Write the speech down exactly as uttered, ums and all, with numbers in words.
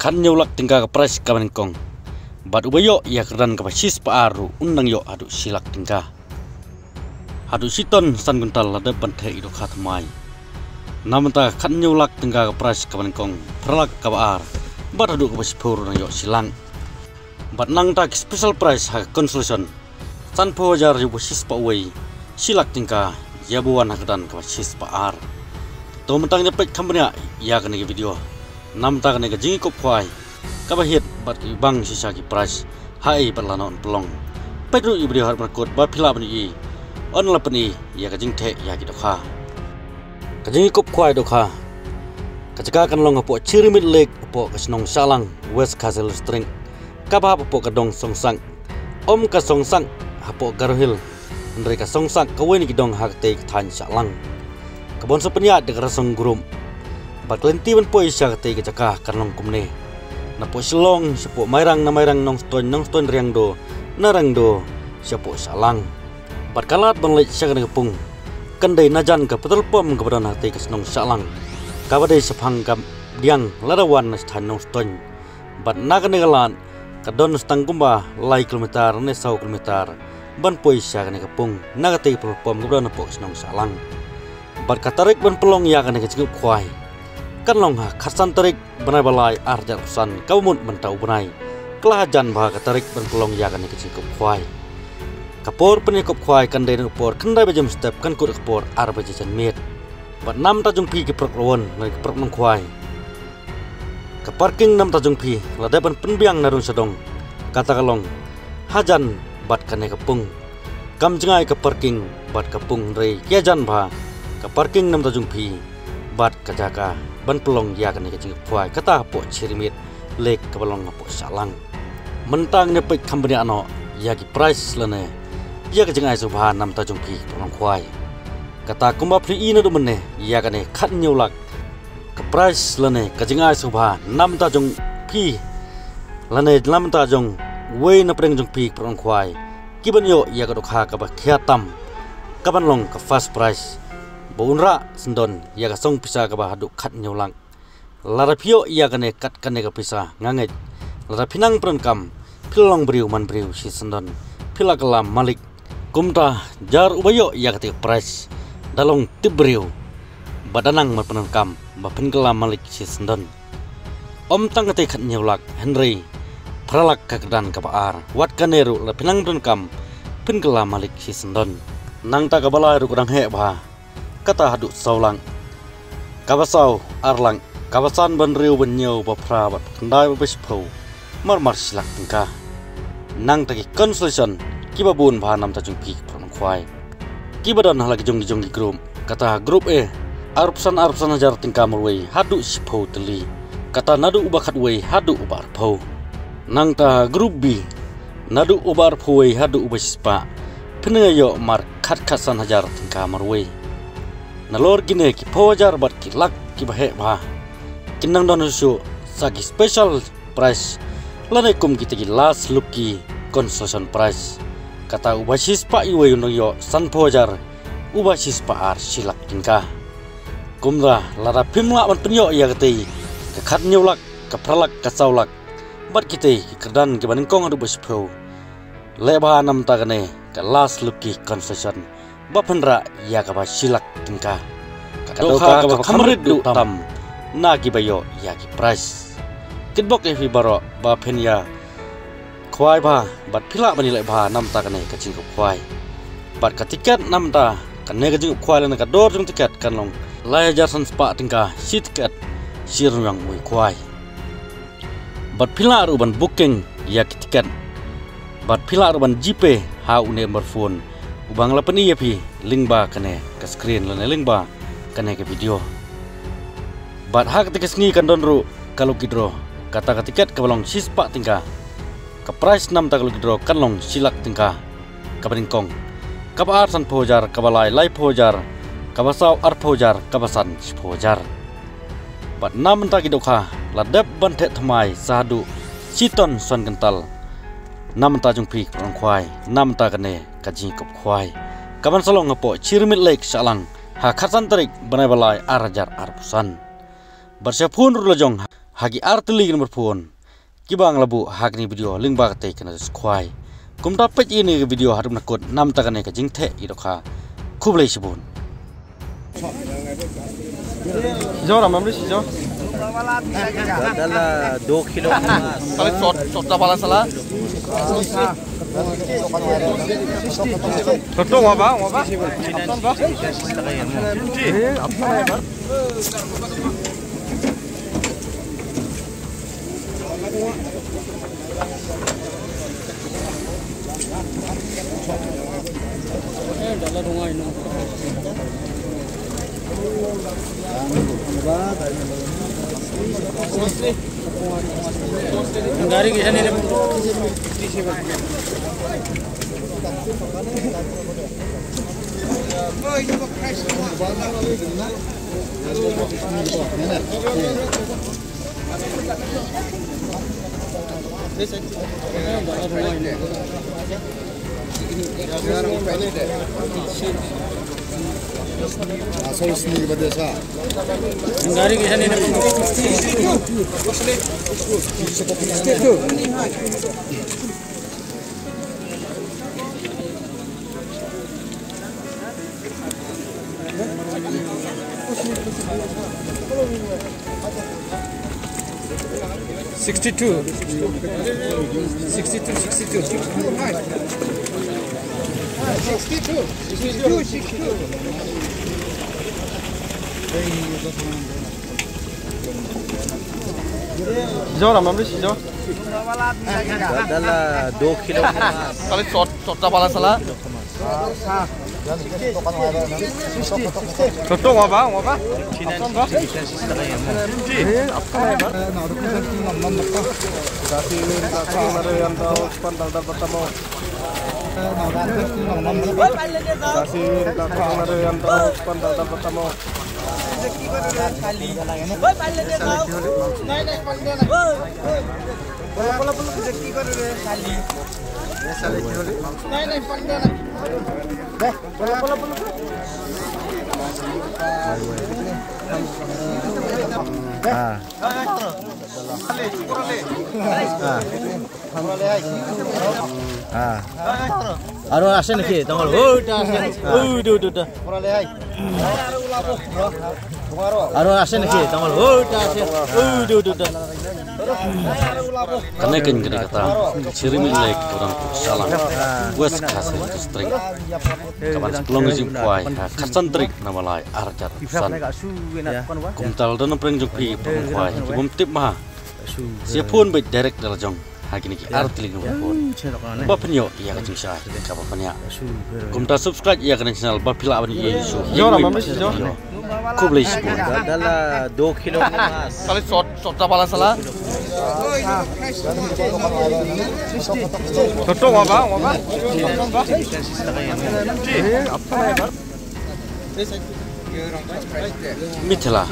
Khathynñiew lak tyngka ka prize kaba nyngkong. Bad uba ïoh ïa ka kyrdan kaba shispah ar ruh un nang ïoh haduh shi lak tyngka. Haduh shi ton san kwintal la dep ban theh ïa ki dohkha thymmai. Namar kata khathynñiew lak tyngka ka prize kaba nyngkong, phra lak kaba ar, bad haduh kaba shiphew ruh nang ïoh shi lak. Bad nangta ki special prize ha ka consolation, sanphew hajar ïa uba shispah wei, shi lak tyngka ïa uba wan ha ka kyrdan kaba shispah ar. To mynta ngin ïa peit kham bniah ïa kane ka video. Namar kata kane ka jingïakop khwai kaba hit bad ka bang shisha ki prize, haei bad lano yn pynlong. Peit ruh ïa ka video haduh ban kut ba phi lah ban ïohi. Yn la pyni ïa ka jingtheh ïa ki dohkha. Ka jingïakop khwai dohkha. Ka jaka kan long hapoh Chirmit Lake, hapoh ka shnong Shahlang, West Khasi Hills District. Kaba hap hapoh ka dong Songsak. Ym ka Songsak hapoh Garo Hills, hynrei ka Songsak, kawei na ki dong ha katei ka thaiñ Shahlang. Kaba yn sa pynïaid da ka Rasong Group. Bad ka lynti ban poi sha katei ka jaka kan long kumne. Napoh Shillong shapoh Mairang, na Mairang Nongstoiñ, Nongstoiñ Riangdo, na Riangdo shapoh Shahlang. Bad ka lad ban leit sha kane ka pung kan dei na jan ka petrol pump kaba don ha katei ka shnong Shahlang, kaba dei shaphang ka diang lada wan na thaiñ Nongstoiñ. Bad na kane ka lad ka don tang kumba lai kilometer ne saw kilometer ban poi sha kane ka pung na katei ka petrol pump kaba don hapoh ka shnong Shahlang. Bad ka tarik ban pynlong ïa kane ka jingïakop khwai kan long ha khatsan tarik bnai ba lai ar hajar arphew san, kaba mut mynta u bnai. Ka la hajan bha ka tarik ban pynlong ïa kane ka jingïakop khwai. Ka por pynïakop khwai kan dei na ka por khyndai baje mynstep kan kut ha ka por ar baje janmiet. Bad namar kata jong phi ki paralok lawon lane ki paralok nongkhwai, ka parking namar kata jong phi la dep ban pynbiang na rung sha dong. Kata ka long hajan bad kane ka pung. Kam jngai ka parking bad ka pung, hynrei ki hajan bha ka parking namar kata jong phi bad ka jaka ban pynlong ïa kane ka jingïakop khwai, kata hapoh Chirmit Lake kaba long hapoh Shahlang. Mynta ngin ïa peit kham bniah noh ïa ki prize lane ïa ka jingai sngewbha namar kata jong phi ki paralok nongkhwai. Kata kumba phi ïohi naduh mynne, ïa kane khathynñiew lak ka prize lane ka jingai sngewbha namar kata jong phi lane namar kata jong uwei na pdeng jong phi ki paralok nongkhwai, ki ban ïoh ïa ka dohkha kaba khia tam, ka ban long ka first prize, ba un rah syndon ïa ka song pisa kaba haduh khathynñiew lak. Lada phi ïoh ïa kane kat kane ka pisa, nga ngeit lada phi nang pyndonkam, phi la long briew man briew shisyndon, phi la kylla malik. Kumta jar uba ïoh ïa katei ka prize, da long tip briew, bad da nang ban pyndonkam ba phin kylla malik shisyndon. Ym tang katei khathynñiew lak, hynrei phra lak ka kyrdan kaba ar. Wat kane ruh lada phi nang pyndonkam, phin kylla malik shisyndon. Nangta kaba lai ruh ka dang heh bha, kata haduh saw lak. Kaba saw ar lak, kaba san ba hynriew, ba hynñiew, ba phra, ba khyndai, ba shiphew, marmar shi lak tyngka. Nangta ki consolation kiba bun bha namar kata jong phi ki paralok nongkhwai, kiba don ha la ki jong ki jong ki group. Kata ha group A, arphew san arphew san hajar tyngka marwei haduh shiphew tylli. Kata naduh uba khatwei haduh uba arphew. Nangta ha group B, naduh uba arphew wei haduh uba shispah, phin ïoh mar khat khatsan hajar tyngka marwei. Nalor kine ki phew hajar bad ki lak kiba heh bha, kin nang don shuh shuh sa ki special prize, lane kum kita ki last lucky consolation prize. Kata uba shispah wei un nang ïoh sanphew hajar, uba shispah ar shi lak tyngka. Kumta lada phim lah ban pynïoh ïa katei ka khathynñiew lak, ka phra lak, ka saw lak, bad kitei ki kyrdan kiba nyngkong haduh ba shiphew, leh bha namar kata kane ka last lucky consolation, ba phin rah ïa kaba shi lak tyngka. Ka dohkha kaba kham rit duh tam na kiba ïoh ïa ki prize. Kitbok ïa phi baroh ba phin ïa khwai bha bad phi lah ban ïaleh bha namar kata kane ka jingïakop khwai. Bad ka tiket namar kata kane ka jingïakop khwai lane ka dor jong tiket kan long lai hajar san spah tyngka shi tiket, shi rynieng wei khwai. Bad phi lah ruh ban booking ïa ki tiket, bad phi lah ruh ban GPay ha une u number phone uba nga la pyni ïa phi lyngba kane ka screen lane lyngba kane ka video. Bad ha kata ka sngi kan don ruh ka lucky draw. Kata ka tiket kaba long shi spah tyngka, ka prize namar kata ka lucky draw kan long shi lak tyngka. Kaba nyngkong, kaba ar sanphew hajar, kaba lai laiphew hajar, kaba saw arphew hajar, kaba san shiphew hajar. Bad namar kata ki dohkha la dep ban theh thymmai sa haduh shi ton san kwintal. Namar kata jong phi ki paralok nongkhwai, namar kata kane ka jingïakop khwai, ka ban sa long hapoh Chirmit Lake Shahlang ha khatsan tarik bnai ba lai ar hajar arphew san. Bad sha phone ruh la jong ha ki ar tylli ki number phone kiba nga la buh ha kane ka video lyngba katei ka Nursery Khwai. Kumta peit ïa kane ka video haduh na kut, namar kane ka jingtheh ïa dohkha. Khublei shibun. Jora mamri si jo. Dala do kilo. Kali sot, sot ta bala sala. Toto wa ba, wa ba. Toto ba. Eh, apa ya, Bang? Sixty-two. Sixty-two, sixty-two. Sixty-two, sixty-two. Jora, mamri si jo. Dala do kilo. Kali sot, sot ta bala sala. Toto wa ba, wa ba. Ah. Ah. Ah. Aro asen ke tangol. Oh, ta asen. Oh, do, do, do. Aro asen ke tangol. Oh, ta asen. Oh, do, do, do. Kane kan kane kata, siri mi lek orang salang. West Khasi Hills District. Kaban splong jingkhwai, ha, khatsan tarik na malai arjar san. Kumta lada na pyrshang jong phi pyrshang khwai, ki bym tip ma. Sa phone beit direct da la jong. Ha kine ki ar tylli ki number phone. Ba pynïoh ïa ka jingshai kaba pynïoh. Kumta subscribe ïa kane ka channel ba phi lah ban ïohi shuh. Jora, mamri si jo. Khublei shibun. Dala do kilo. Kali sot, sot ta bala sala. Toto wa ba, wa ba. Mithila.